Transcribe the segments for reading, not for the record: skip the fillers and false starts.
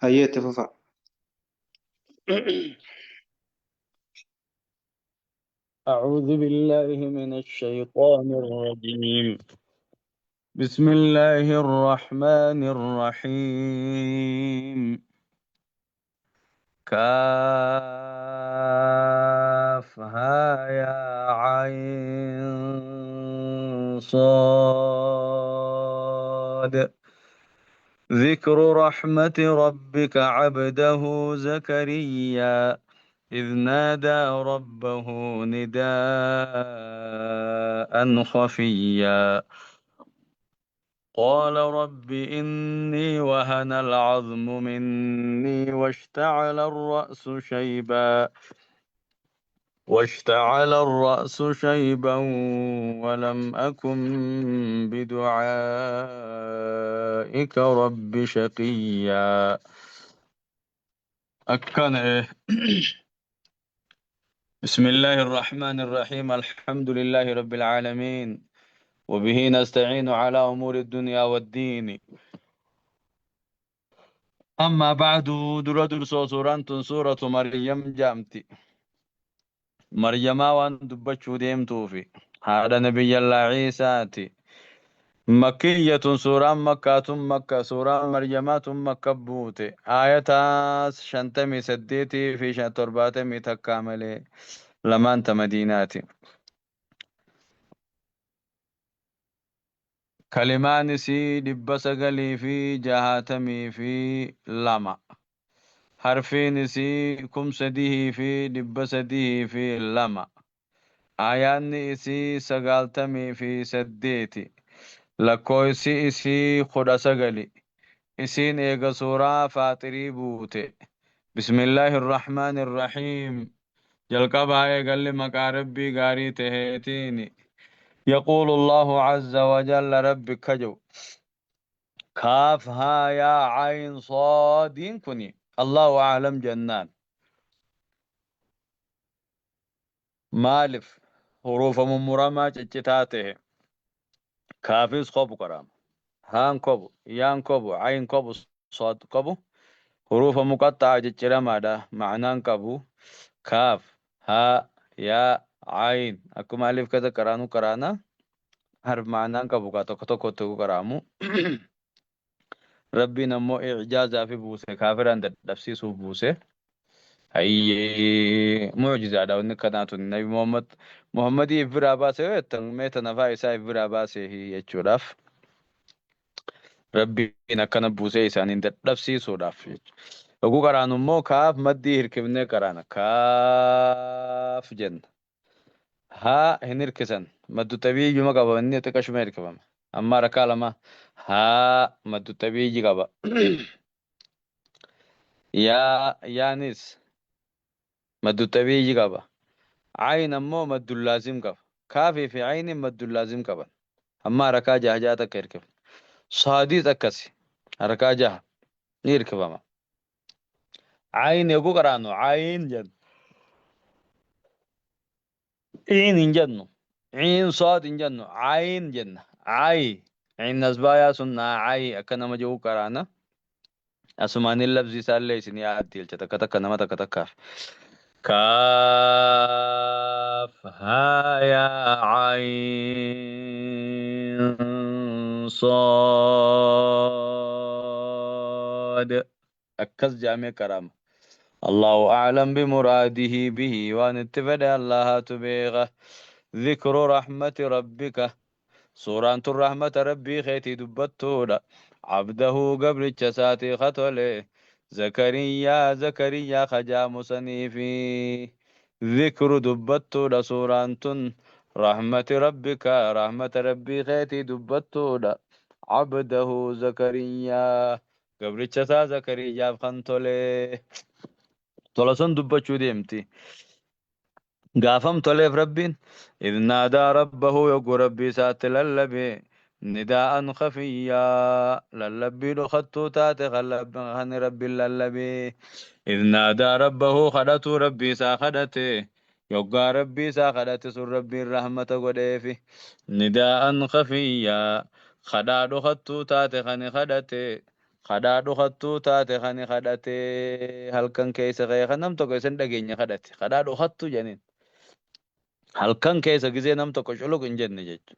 Hayyee itti fufaa. أعوذ بالله من الشيطان الرجيم. بسم الله الرحمن الرحيم. كاف ها يا عين صاد. ذكر رحمة ربك عبده زكريا إذ نادى ربه نداء خفيا. قال رب إني وهن العظم مني واشتعل الرأس شيبا واشتعل الرأس شيبا ولم أكن بدعائك رب شقيا. أكن إيه. بسم الله الرحمن الرحيم. الحمد لله رب العالمين، وبه نستعين على أمور الدنيا والدين. أما بعد، در درسو سورة سورة مريم جامتي مريم وان دبتشو ديمتو في هذا نبي الله عيسى مكية. سورة مكة مكة سورة مريمات مكة بوتي آية 58 في 71 كاملة لما أنت مديناتي. كلمان سي 962، حرفين سي 3302، آيان سي 98، lakkoofsi isii 19. Isiin eega suuraa Faaxirii buute. Bismillaahi irrahmaani irrahiim. Jalqabaa eegalli maqaa Rabbii gaarii taheetiin. يقول الله عز وجل، ربي كجو: كاف ها يا عين صاد كني الله أعلم جنان. Maaliif huruufa mummuramaa ciccitaa tahe? Kaafis kobu qaraama, haan kobu, yaan kobu, ayn kobu, sood kobu. Huruufa muqaxxa'a cicciramaadha, ma'naan qabu. Kaaf haa yaa ayn akkuma alif kaza qaraanu qaraana, harf ma'naan qabu kaa tokko tokkotti qaraamu. Rabbiin ammoo ijaazaa fi buuse, kaafiraan dadhabsiisuuf buuse. Hayyee, mucjizaadha wanni kanaa tun. Nabi Muhammad Muhammadii if biraa baase yoo jettan, mee tana faa isaa if biraa baase jechuudhaaf Rabbiin akkana buusee isaaniin dadhabsiisuudhaaf jechuudha. Oguu qaraanu immoo kaaf maddii hirkifnee qaraana. Kaaf jenna. Haa hin hirkisan. Maddu xabiiyyuma qaba, inni xiqqashuma hirkifama. Amma rakaa lama haa maddu xabiiyyi qaba. Yaa yaanis maddu xabiiyyi qaba. Ayin ammoo maddu laazim qaba. Kaafii fi ayiniin maddu laazim qaban. Amma harakaa jaha jaha takka hirkifna. Saadiis akkasi. Harakaa jaha ni hirkifama. Ayin yogguu qaraanu ayin jenna. Ciin hin jennu. Ciin saad hin jennu. Ayin jenna. Ayi. Ciin nasbaayaa sunnaa ayi akka nama jedhu qaraana. Asumaaniin labsi isaallee isin yaaddi jecha takka takka nama takka takkaaf. Kaaf haa yaa ayin saad akkas jaamee qaraama. Allahu a'lam bimuraadihi bihi, waan itti fedhe Allahatu beeka. Dhikru rahmati rabbika, suuraan tun rahmata Rabbii keetii dubbattuudha. Abdahu, gabricha isaatii katole, Zakariyaa, Zakariyaa kajaamu saniifi. Dhikru dubbattuudha suuraan tun rahmati rabbika, rahmata Rabbii keetii dubbattuudha. Abdahu Zakariyaa, gabricha isaa Zakariyaaf kan tole. Tola sun dubbachuu deemti. Gaafam toleef Rabbiin? Idh naadaa rabbahu, yogguu Rabbii isaatti lallabe, nidaa'an khafiyyaa, lallabbii dhokattuu taate kan Rabbiin lallabe. Idh naadaa rabbahu, kadhatuu Rabbii isaa kadhate. Yoggaa Rabbii isaa kadhate sun Rabbiin rahmata godheefi. Nidaa'an khafiyyaa, kadhaa dhokattuu taate kan kadhate. Kadhaa dhokattuu taate kani kadhate halkan keessa ka'ee kan nam tokko isin dhageenya kadhate. Kadhaa dhokattuu jedhaniin. Halkan keessa gizee nam tokko culuq hin jenne jechuudha.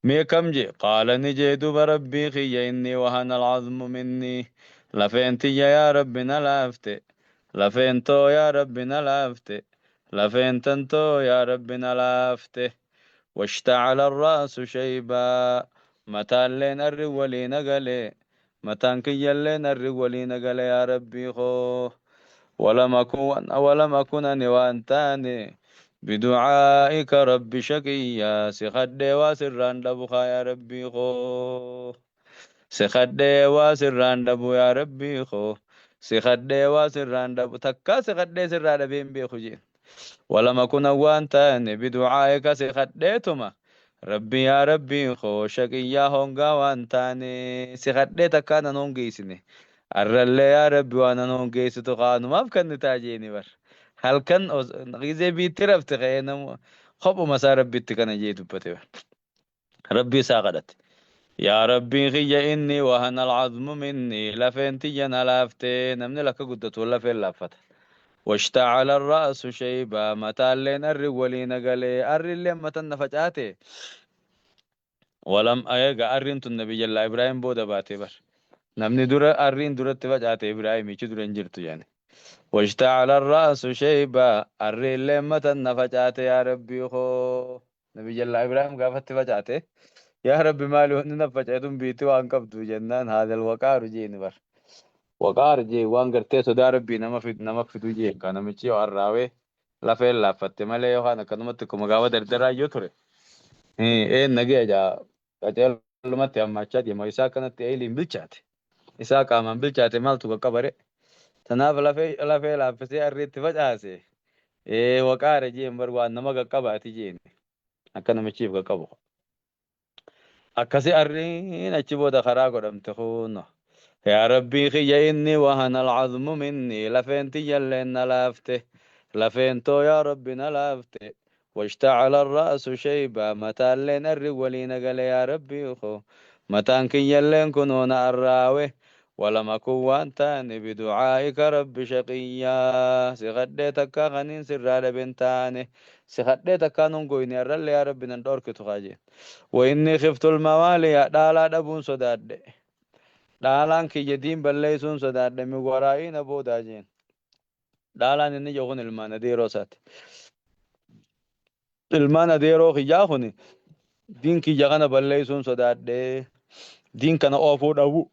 Mee kam jee? Qaala ni jee duba rabbii kiyya inni wahana al'azmu minni. Lafeen tiyya yaa rabbi na laafte. Lafeen too yaa rabbi na laafte. Lafeen tantoo yaa rabbi na laafte. Washta'ala ar-ra'su shaybaa. Mataalleen arri walii na gale. Mataan kiyyalleen arri walii na gale yaa rabbii koo. Walam akun walam akun ani waan taane bidu'aa'ika rabbi shaqiyyaa si kadhee waa sirraan dhabu kaa yaa rabbii koo. Si kadhee waa sirraan dhabu yaa rabbii koo. Si kadhee waa sirraan dhabu takkaa si kadhee sirraa dhabee hin beeku jeen. Walam akun waan taane bidu'aa'ika si kadheetuma rabbi yaa rabbii koo shaqiyyaa hongaa waan taane si kadhee takkaa nan hongeessine. Arrallee yaa rabbi waan nan hongeessitu kaanumaaf kennitaa jeeni bar. Halkan gizee biitti rafte ka'ee namu kophuma isaa rabbitti kana jee dubbate bar. Rabbi isaa kadhate. Yaa rabbii kiyya inni wahana al'azmu minni lafeen tiyya na laaftee namni lakka guddatu lafeen laaffata. Washta'ala ar-ra'su shayba mataalleen arri walii na galee arrilleen matan na facaate. Walam eega arriin tun nabiyyallaa Ibraahim booda baate bar. Namni dura arriin duratti facaate Ibraahim ichi dura hin jirtu yaani. Washta'ala ar-ra'su shayba arrilleen matan na facaate yaa rabbii koo. Nabiyyallaa Ibraahim gaafatti facaate yaa rabbi maali wanni na faca'e tun biitti waan qabdu jennaan haadal waqaaru jeeni bar. Waqaar jee waan gartee sodaa rabbii nama fidu nama fidu jeen kan namichi yoo arraawee lafeen laaffatte malee yookaan akkanumatti akkuma gaafa dardaraa yoo ture. Een nagee jaa qaceelumatti hammaachaa deema isaa akkanatti eeliin bilchaate. Isaa qaamaan bilchaate maaltu qaqqabare. Tanaaf lafee lafee laaffisee arriitti facaase. Ee waqaara jeen bar waan nama qaqqabaati jeen akka namichiif qaqqabu. Akkasi arriin achi booda karaa godhamte kunno. Yaa rabbii kiyya inni wahana al'azmu minni lafeen tiyyalleen na laafte. Lafeen too yaa rabbi na laafte. Washta'ala ar-ra'su shayba mataalleen arri walii na gale yaa rabbii koo. Mataan kiyyalleen kunoo na arraawe. Walam akun waan taane bidu'aa'ika rabbi shaqiyyaa. Si kadhee takkaa kaniin sirraa dhabe hin taane. Si kadhee takkaan hongoyne arrallee yaa rabbi nan dhorkitu kaa jeen. Wa inni khiftul mawaaliya dhaalaa dhabuun sodaadhe. Dhaalaan kiyya diin balleessuun sodaadhe min waraa'ii na boodaa jeen. Dhaalaan inni jedhu kun ilmaan adeeroo isaati. Ilmaan adeeroo kiyyaa kun diin kiyya kana balleessuun sodaadhe. Diin kana oofuu dhabu.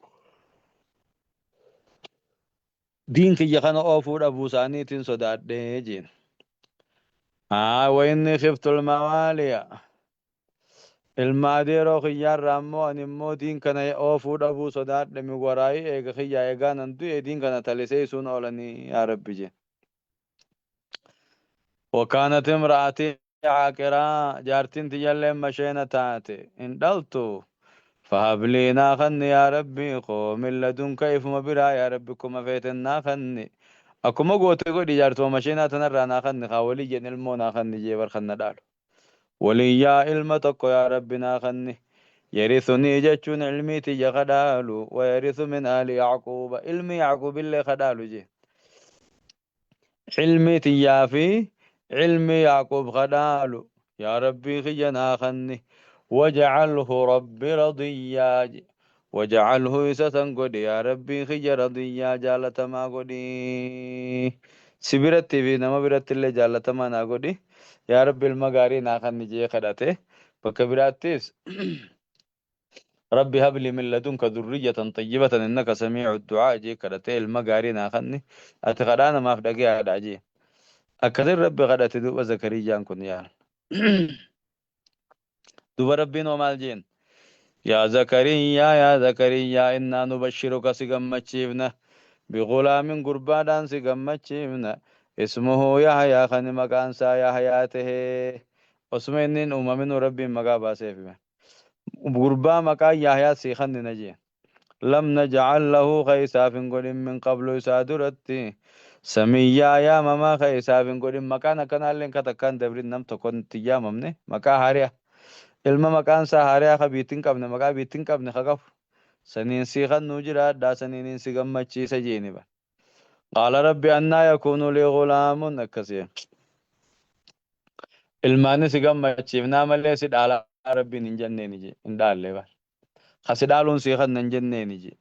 Diin kiyya kana oofuu dhabuu isaaniitiin sodaadhe jeen. Haa wa inni khiftul mawaaliya. Ilma adeeroo kiyyaarraa immoo ani immoo diin kana oofuu dhabuu sodaadhe min waraa'ii eega kiyyaa eegaa nan du'e diin kana taliseessuun oolanii yaa rabbi jeen. Wakaanat imra'atii caaqiraa jaartiin tiyyalleen masheena taate hin dhaltu. Fahablii naa kanni yaa rabbii koo min ladunka ifuma biraa yaa rabbi akkuma feeten naa kanni. Akkuma goote godhi jaartuma masheenaa tanarraa naa kanni kaa waliyyan ilmoo naa kanni jee bar kan na dhaalu. Waliyyaa ilma tokko yaa rabbi naa kanni. Yarithunii jechuun ilmii tiyya ka dhaalu wa yarithu min aali Yacquuba ilmi Yacquubillee ka dhaalu jee. Ilmii tiyyaa fi ilmi Yacquub ka dhaalu yaa rabbii kiyya naa kanni. Wajcalhu rabbi radiyyaa je. Wajcalhu isa san godhi yaa rabbii kiyya radiyyaa jaalatamaa godhi. Si biratti fi nama biratti illee jaalatamaa naa godhi. Yaa rabbi ilma gaarii naa kanni jee kadhate. Bakka biraattis rabbi habli min ladunka dhurriyyatan tayyibatan innaka samii'u du'aa jee kadhate ilma gaarii naa kanni. Ati kadhaa namaaf dhagayaadha jee. Akkasin rabbi kadhate duuba Zakariyyaan kun yaa. Duba rabbiin hoo maal jeen? Yaa Zakariyaa yaa Zakariyaa innaa nubashiruka si gammachiifna bighulaamin gurbaadhaan si gammachiifna ismuhu Yahyaa kani maqaan isaa Yahyaa tahee osuma inni hin uumaminuu rabbiin maqaa baaseef hime. Gurbaa maqaan Yahyaa sii kannina jeen. Lam naj'al lahu ka isaaf hin godhin min qablu isaa duratti samiyyaa yaamamaa ka isaaf hin godhin maqaan akkanaalleen ka takkaan dabrin nam tokko itti hin yaamamne maqaa haariya ilma maqaan isaa haariyaa ka biitti hin qabne maqaa biitti hin qabne ka qabu Saniin sii kannuu jiraadhaa saniinin si gammachiisa jeeni bar. Qaala rabbi annaa yakuunu lii ghulaamun akkasii. Ilmaani si gammachiifnaa malee si dhaalaa rabbiin hin jenneeni jee. Hin dhaalle bar. Ka si dhaaluun sii kanna hin jenneeni jee.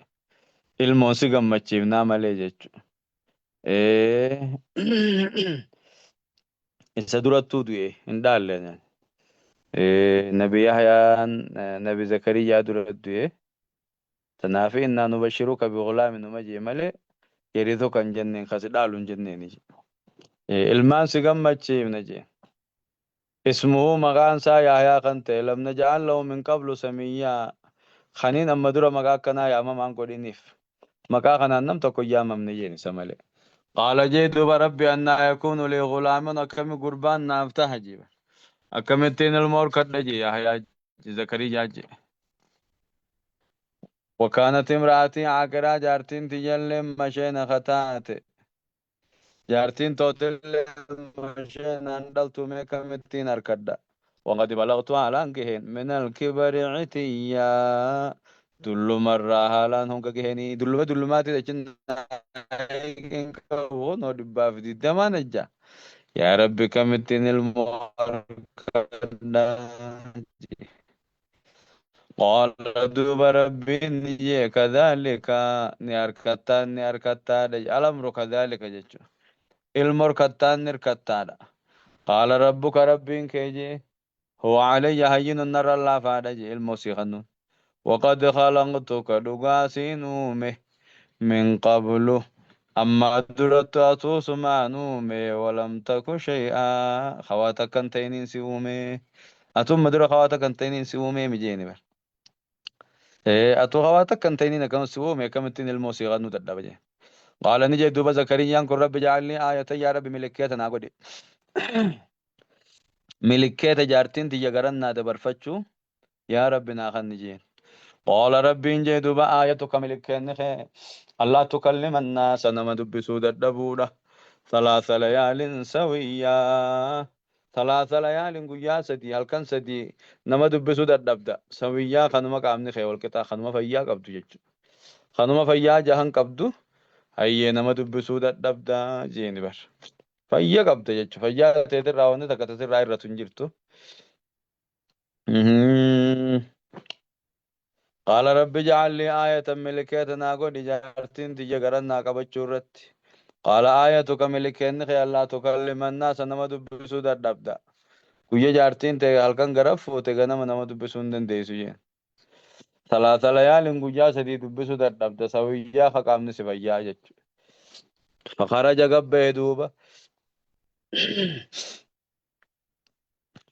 Ilmoon si gammachiifnaa malee jechu. Isa durattuu du'e hin dhaalle. Nabi Yahyaan Nabi Zakariyaa dura du'e. Tanaafi innaa nubashiruka bighulaamin numa jee malee yarithuka hin jenneen ka si dhaalu hin jenneeni jee. Ilmaan si gammachiifna jee. Ismuhu maqaan isaa Yahyaa kan ta'e lam naj'al lahu min qablu samiyyaa kaniin amma dura maqaa akkanaa yaamamaan godhiniif. Maqaa kanaan nam tokko hin yaamamne jeen isa malee. Qaala jee duuba Rabbi annaa yakuunu lii ghulaamun akkami gurbaan naaf taha jee bar. Akkamittiin ilma horkadha jee Yahyaa Zakariyaa jee. Wakaanat imra'atii aaqiraa jaartiin tiyyalleen masheena ka taate. Jaartiin tootillee masheenaan dhaltu mee kamittiin arkadha. Waqad balagtu haalaan gaheen minal kibari citiyyaa dullumarraa haalaan honga gaheenii dulluma dullumaati jechin hin qabu kunoo 120 ejja. Yaa Rabbi kamittiin ilmoo arkadha. Qaala duuba Rabbiin ni jee kadhaalika ni arkattaan ni arkattaadha alamru kadhaalika jechuudha. Ilmo arkattaan ni arkattaadha. Qaala rabbuka Rabbiin kee jee huwa alayya hayyinun narra laafaadha jee ilmoo sii kennuun. Waqad khalaqtuka dhugaa siin uume min qablu amma durattu atuu sumaan uume walam taku shay'aa hawaa takka hin ta'iniin si uume. Atuu amma dura hawaa takka hin ta'iniin si uume mi jeeni bar. Atuu hawaa takka hin ta'iniin akkam si uume akkamittiin ilmoo sii kennuu dadhaba jee. Qaala ni jee duuba Zakariyaan kun rabbi ja'alnii aayatan yaa rabbi milikkeeta naa godhi. Milikkeeta jaartiin tiyya garan naa dabarfachuu yaa rabbi naa kanni jeen. Qaala rabbiin jee duuba aayatuka milikkeenni kee allaa tukallima annaasa nama dubbisuu dadhabuudha. Salaasa layaalin sawiyyaa. Salaasa layaalin guyyaa 3 halkan 3 nama dubbisuu dadhabda. Sawiyyaa kanuma qaamni kee wal qixaa kanuma fayyaa qabdu jechuudha. Kanuma fayyaa jahan qabdu hayyee nama dubbisuu dadhabda jeeni bar. Fayya qabda jechuudha. Fayyaa teetirraa wanni takka tasirraa irratu hin jirtu. Qaala rabbi ja'alli aayatan milikeeta naa godhi jaartiin tiyya garan naa qabachuu irratti. Qaala aayatuka milikeenni kee allaa tukallima annaasa nama dubbisuu dadhabda. Guyya jaartiin tee halkan gara fuute ganama nama dubbisuu hin dandeessu jeen. Salaasa layaalin guyyaa 3 dubbisuu dadhabda sawiyyaa ka qaamni si fayyaa jechuudha. Fakaraja gabbahe duuba.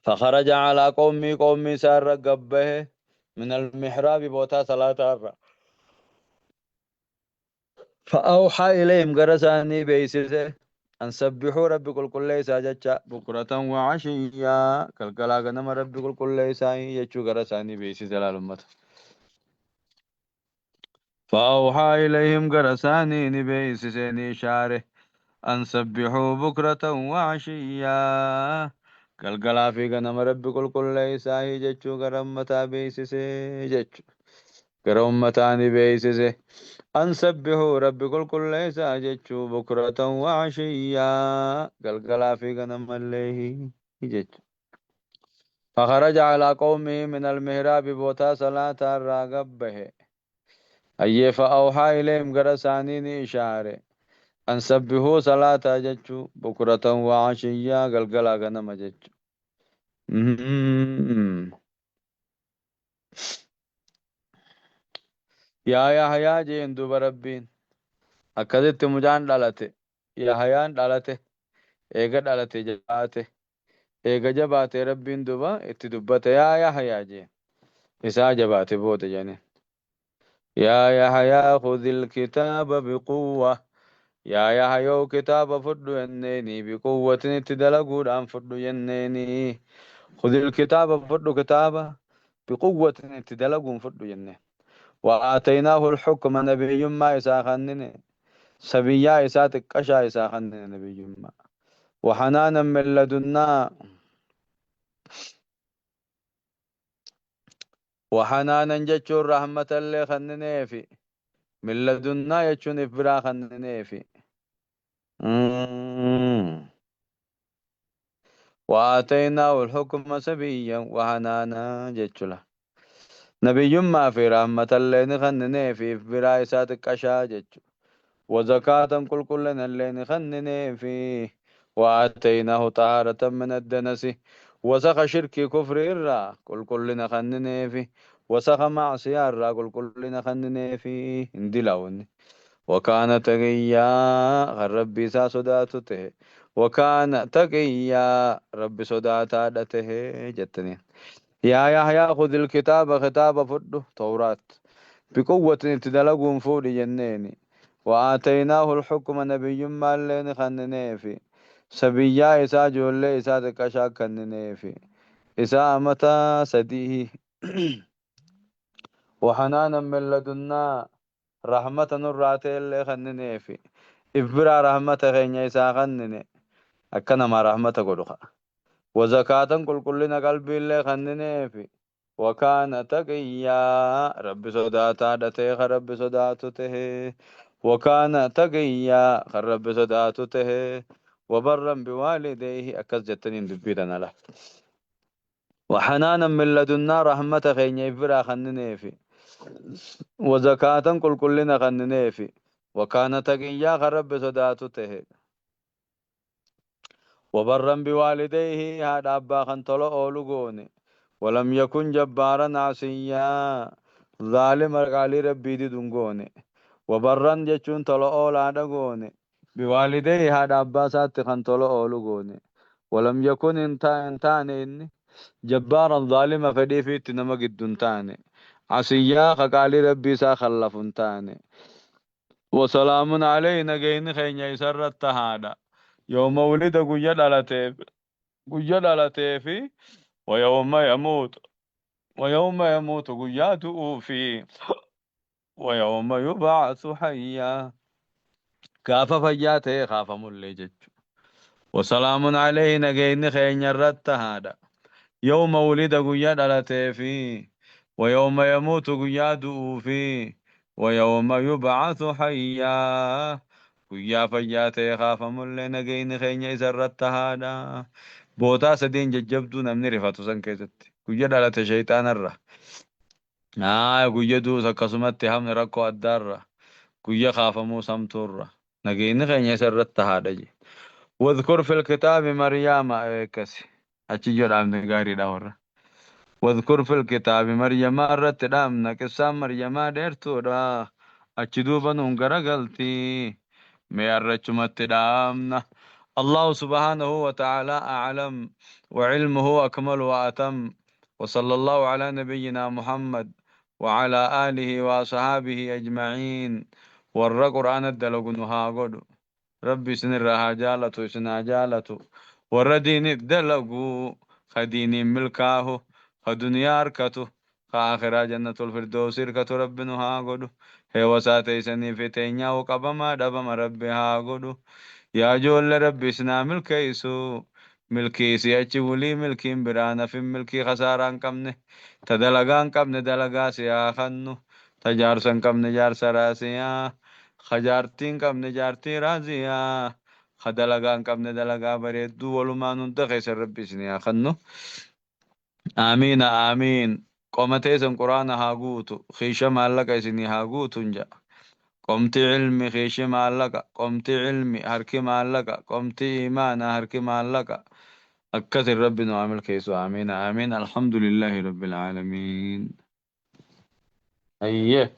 فخرج على قومي قومي سار قبه من المحراب بوتا صلاة الرا فأوحى إليهم قرساني بيسيسه أن سبحوا ربي كل كل ليس جتشا بكرة وعشيا كالكلا غنم ربي كل كل ليس يجو قرساني بيسيسه لالمت فأوحى إليهم قرساني نبيسسه نشاره أن سبحوا بكرة وعشيا قلقلا في غنم ربي كل كل إساهي جتشو غرمتا بيسسه جتشو غرمتا بيسسه أن سبحوا ربي كل كل إسا جتشو بكرة وعشيا قلقلا في غنم الله جتشو فخرج على قومه من المهراب بوتا صلاة الراقبه أي فأوحى إليهم غرسانين إشاره أن سبحوا صلاة جتشو بكرة وعشيا قلقلا غنم جتشو. يا يحيى جين دوب ربين أكدت مجان دالته يحيى دالته إيغا دالته جاته إيغا جباته ربين دوبا اتدبته يا يحيى جين إسا جباته بوت جاني يا يحيى خذ الكتاب بقوة يا يحيى كتاب فدو ينيني بقوة اتدلقوا دام فدو ينيني خذ الكتاب فدو كتابا بقوة اتدلقوا فدو ينيني وآتيناه الحكم نبي ما إساخنني سبيا إساتك قشا إساخنني نبي ما وحنانا من لدنا Waxanaanan jechuun rahmatallee kannineefi. Min ladunnaa jechuun if biraa kannineefi. وآتيناه الحكم سبيا وحنانا جتشلا نبيما في رحمة اللين خنني في برا إسات قشا جتشو وزكاة كل كلنا اللين خنني في وآتيناه طهارة من الدنس وسخ شرك كفر الرا كل كلنا خنني في وسخ معصية الرا كل كلنا خنني في اندلاون وكان تقيا ربي سا صداته وكان تقيا ربي صداتا دته جتني يا يحيى خذ الكتاب خطاب فده توراة بقوة تدلقون فود جنيني وآتيناه الحكم نبي ما اللين خنني في سبيا إسا جولي إسا تكشا كنني في إسا متى سديه وحنانا من لدنا رحمة نراتي اللي خنني في إبرا رحمة خينيا إسا خنني أكنا ما رحمة قدوخا وزكاة كل كلنا قلبي اللي خنني في وكان تقيا رب صداتا دته رب صداته وكان تقيا رب صداته وبرا بوالديه أكز جتنين دبيرنا له وحنانا من لدنا رحمة خينيا إبرا خنني في وزكاة كل كلنا خنني في وكان تقيا رب صداته وبرا بوالديه هذا أبا خنطلو أولو ولم يكن جبارا عصيا ظالم قال ربي دي دنگوني وبرا جچون طلو أولا دغوني بوالديه هذا أبا سات خنطلو أولو غوني ولم يكن انتان إني جبارا ظالما فدي في تنما قدن عصيا قال ربي سا خلفن وسلام علينا جين خين يسر التهادا يوم ولد قيا دلتي ويوم يموت ويوم يموت قيا في ويوم يبعث حيا كاف فياته خاف ملجج وسلام علينا جين خين التهادا يوم ولد قيا دلتي ويوم يموت قيا في ويوم يبعث حيا guyyaa fayyaa ta'e kaafamullee nagayni keenya isa irratti haadha. Bootaa sadiin jajjabduu namni rifatu san keessatti. Guyya dhalate shayxaanarra. Guyya du'us akkasumatti hamni rakkoo addaarra. Guyya kaafamuu samtuurra. Nagayni keenya isa irratti haadha je. واذكر في الكتاب مريم akkasi. Achi jedhamne gaariidha warra. واذكر في الكتاب مريم irratti dhaamna qissaan Maryamaa dheertuudha. Achi duuba nuun garagalti. ميرجمت دامنا الله سبحانه وتعالى أعلم وعلمه أكمل وأتم وصلى الله على نبينا محمد وعلى آله وصحابه أجمعين ور قرآن الدلق نها ربي سن الرها جالتو سنا جالتو ور دين الدلق خديني ملكاه خدنيا أركته خآخرة جنة الفردوس إركته رب نها قدو هي سني في تينيا وقبما دبما ربي ها قدو يا جول ربي سنا ملكيسو ملكي سيأتي ولي ملكي برانا في ملكي خساران كمني تدلغان كمني دلغا سيا خنو تجارسن كمني جارس راسيا خجارتين كمني جارتي رازيا خدلغان كمني دلغا بريدو ولما ننتخيس ربي سنيا خنو آمين آمين قومتيسن قرآن هاغوتو خيشة مالك إسني هاغوتو نجا قمت علمي خيشة مالك قمت علمي هركي مالك قمت إيمان هركي مالك أكثر ربي نعمل كيسو آمين آمين الحمد لله رب العالمين أيه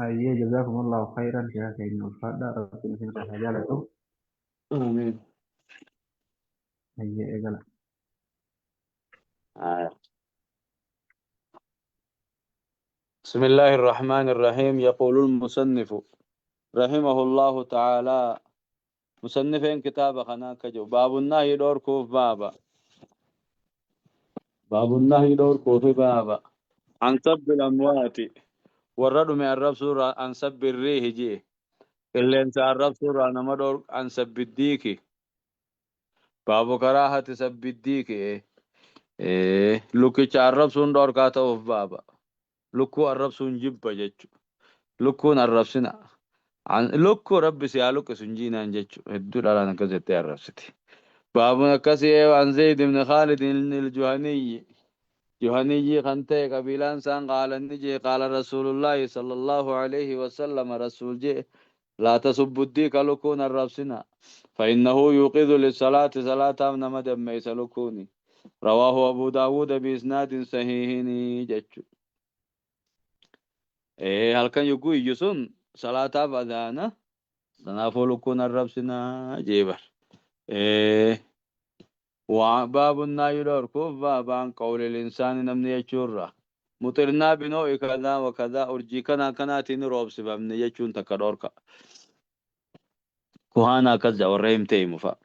أيه جزاكم الله خيرا يا كاين الفادة ربنا سنة رجالته آمين أيه إجلا آه. بسم الله الرحمن الرحيم يقول المصنف رحمه الله تعالى مصنفين كتاب خناك جو باب النهي دور كوف بابا باب النهي دور كوف بابا عن سب الأموات والرد من الرب سورة عن سب الريح جي اللي انت الرب سورة نما دور عن سب الديك Baabu karaahati sabbi diiki, lukkicha arrabsuun dhorkaa ta'uuf baaba. Lukkuu arrabsuun jibba jechu. Lukkuun arrabsina. Lukkuu Rabbi si haa luqqisu hin jiinaan jechu. Hedduu dhalaan akkas jettee arrabsiti. Baabun akkasii عن زيد بن خالد الجهني، جهني kan ta'e qabiilaan isaan، قال ni jee: قال رسول الله صلى الله عليه وسلم، رسول jee: لا تسبوا الديك، lukkuun arrabsina، فإنه يوقظ للصلاة، صلاة nama dammeeysa lukkuuni. رواه أبو داود بإسناد صحيح jechu. Halkan yogguu iyyu sun salaataaf adaana, sanaafuu lukkuun arrabsinaa jeebar. باب النهي dhorkuuf baaba عن قول الإنسان namni jechuurra: مطرنا بنوء كذا وكذا، urjii kana kanaatiin roobsifamne jechuun takka dhorka. Kuhaana akkas jedha, warra himtee himu fa'a.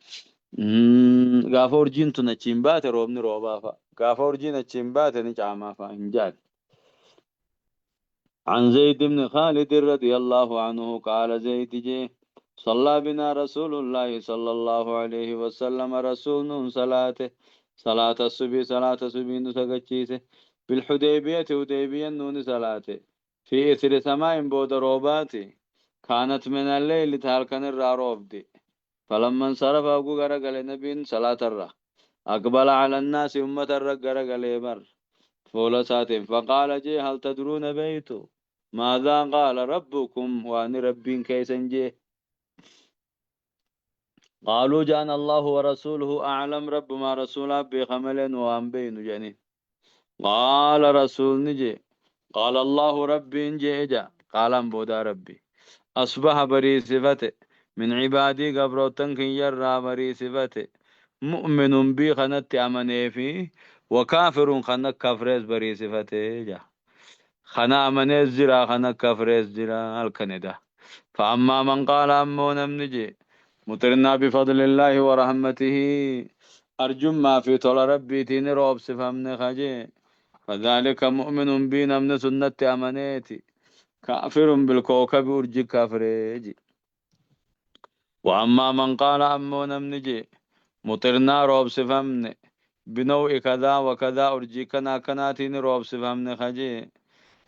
Gaafa urjiin tun achiin baate roobni roobaa fa'a. Gaafa urjiin achiin baate ni caamaa fa'a hin jaal. عن زيد بن خالد رضي الله عنه قال زيد جي: صلى بنا رسول الله صلى الله عليه وسلم، رسول صلاته، صلاة الصبح، صلاة الصبح نسجتشيسه، بالحديبية، حديبية نون صلاته، في إثر سماء، بود روباتي، كانت من الليل، تهلكن الروب. فلما انصرف، أبو غرقل نبي صلاة الرّ، أقبل على الناس، أمة الرق بر فول ساتين، فقال جي: هل تدرون، بيتو، ماذا قال ربكم، waan ربين كيسن جي؟ قالوا جان: الله ورسوله أعلم، رب ما رسول بخمل وان بين جاني. قال رسول نجي: قال الله، ربي نجي إجا، قال بودا ربي: أصبح بري صفته، من عبادي، قبروتن يرى بري صفته، مؤمن بي، خنت أمني في، وكافر، خنك كفرز بري صفته جا. خنا أمني الزرا، خنا كفرز زرا الكندا. فأما من قال، أمو نمنجي: مطرنا بفضل الله ورحمته، أرجما في طول ربي تين روب سفهمن خجي، فذلك مؤمن بي، نمن سنة أمنيتي، كافر بالكوكب، أرجي كافريجي. وأما من قال، أمو نمنجي: مطرنا روب سفهمن بنوء كذا وكذا، أرجي كنا كناتين روب سفهمن خجي،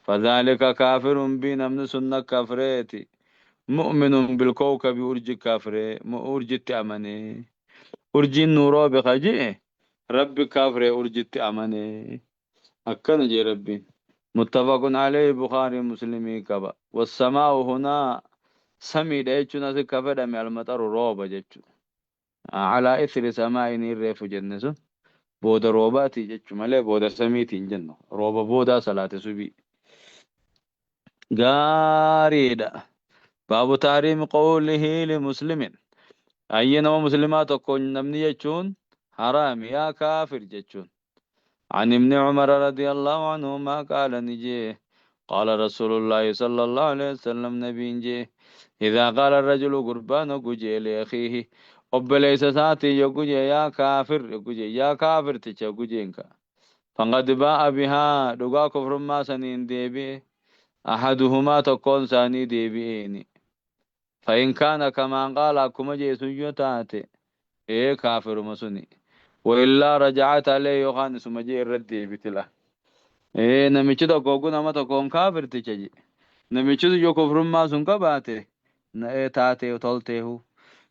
فذلك كافر بي، نمن سنة كافريتي، مؤمن بالكوكب، أرجي كافري، أرجي أمني، أرجي النورو بخجي ربي كافري، أرجي أمني، أكن جي ربي. متفق عليه، بخاري مسلمي كبا. والسماء هنا، سمي jechuun asi ka fedhame المطر، rooba jechu. على إثر سماء الريف جنس booda roobaati jechu malee booda samiitiin jennu. Rooba boodaa salaate subii gaariidha. باب تحريم قوله لمسلم، ayyi nama muslimaa tokko namni jechuun haraami، يا كافر jechuun. عن ابن عمر رضي الله عنهما قال نجي: قال رسول الله صلى الله عليه وسلم، نبي جي: إذا قال الرجل، قربان قجي، لأخيه، obboleessa isaatii yogguu jee، يا كافر yogguu jee، yaa kaafirticha yogguu jeenka، فقد باء بها، dhugaa kufrummaa saniin deebi'e، أحدهما، tokkoon isaanii deebi'eeni. فإن كان كما قال، akkuma jee sun yoo taate ee kaafiruma suni، وإلا رجعت عليه، yookaan isuma jee irratti deebiti la. Ee namichi tokko hogguu nama tokkoon kaafirticha je, namichi sun yoo kufrummaa sun qabaate ee taatee tolteehu,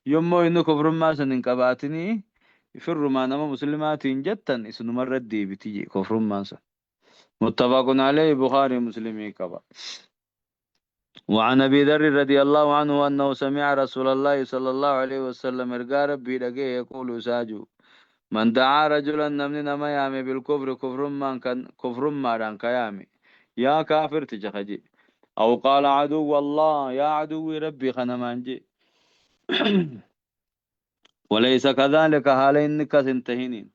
yommuu inni kufrummaa sun hin qabaatinii firrumaa nama muslimaatiin jettan isinumarra deebiti je kufrummaan sun. متفق عليه، بخاري مسلمي كبا. وعن ابي ذر رضي الله عنه انه سمع رسول الله صلى الله عليه وسلم، ارجى ربي دغه، يقول ساجو: من دعا رجلا، namni nama yaame، بالكفر، كفر من كان كفر ما دان كيامي، يا كافر تجخجي، او قال عدو الله، يا عدو ربي خنمانجي، وليس كذلك، حال إنك سنتهنين،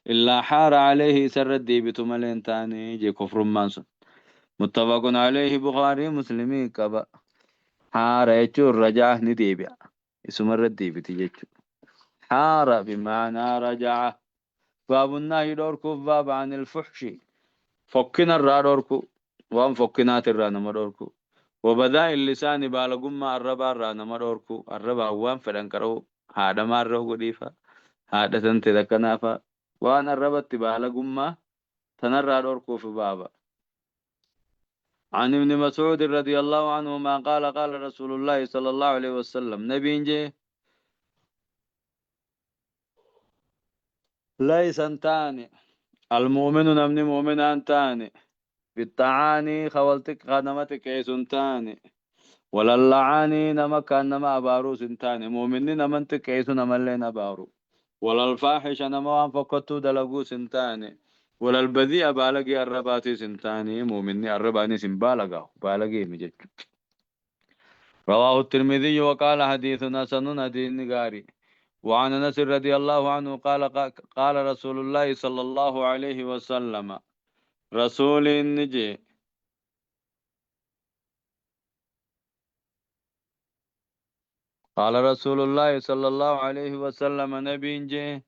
إلا حار عليه، سر ديبت ملين تاني جي كفر مانسون. متفق عليه، بخاري مسلمي كبا. حار jechuun رجع، ni deebi'a، isumarra deebiti jechuudha. حار بمعنى رجع. باب النهي dhorkuuf baaba عن الفحش، fokkina irraa dhorku، waan fokkinaati irraa nama dhorku، وبذاء اللسان، baalagummaa arrabaa irraa nama dhorku. Arrabaa waan fedhan qara'u, haadhamaarra godhiifa. Haadha tante takkanaa fa'a. Waan arrabatti baalagummaa tanarraa dhorkuuf baaba. عن ابن مسعود رضي الله عنهما قال قال رسول الله صلى الله عليه وسلم نبي جي ليس تاني المؤمن نمني مؤمن تاني بالطعاني خولتك خدمتك كيسن ولا اللعاني نما كان نما أبارو سنتاني مؤمنين نمنت كيسو نملين أبارو ولا الفاحش نما وان فكتو دلقو سنتاني ولا البذيء بالغي الرباتي سنتاني مؤمني الرباني سنبالغا بالغي مجد. رواه الترمذي وقال حديث حسن حديث غاري. وعن انس رضي الله عنه قال قال رسول الله صلى الله عليه وسلم رسول نجي قال رسول الله صلى الله عليه وسلم نبي نجي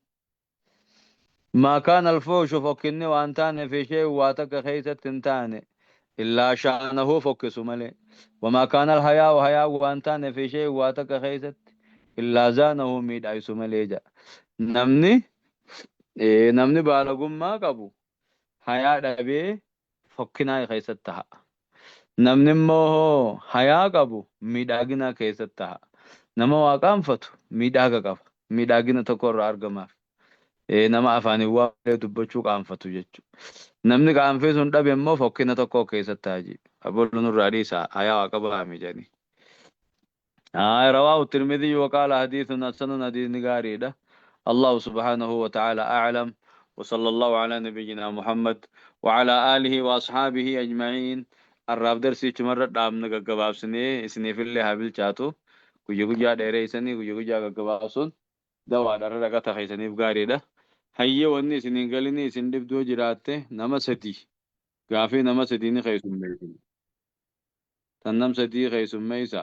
ما كان الفوش فكني وانتان في شيء واتك خيسة تنتاني إلا شأنه فك سملي وما كان الحياء حياء وانتان في شيء واتك خيسة إلا زانه ميد أي سملي جا. نمني إيه نمني بالغم ما قبو حياء دبي فكنا خيسة تها. نمني مو حياء قبو ميداغنا خيسة تها. نما واقام فتو ميداغا قف ميداغنا تكور أرجما. إيه نما أفاني waa dubbachuu qaanfatu jechuudha. Namni qaanfee sun dhabe immoo fokkina tokko keessatti haji. Abollu nurraa dhiisa hayaa waa qabaame jedhani. رواه الترمذي وقال حديث حسن حديث غاريدة. الله سبحانه وتعالى أعلم وصلى الله على نبينا محمد وعلى آله وأصحابه أجمعين. الراب درسي چمر دام نغغبابسني اسني في الله هابل چاتو guyya guyyaa dheereessanii guyya guyyaa gaggabaabsuun dawaadha irra dhaqata keessaniif gaariidha. Hayyee wanni isin hin galinii isin dhibduu jiraatte nama sadii gaafii nama sadii ni keessummeessin. Tan nam sadii keessummeessa.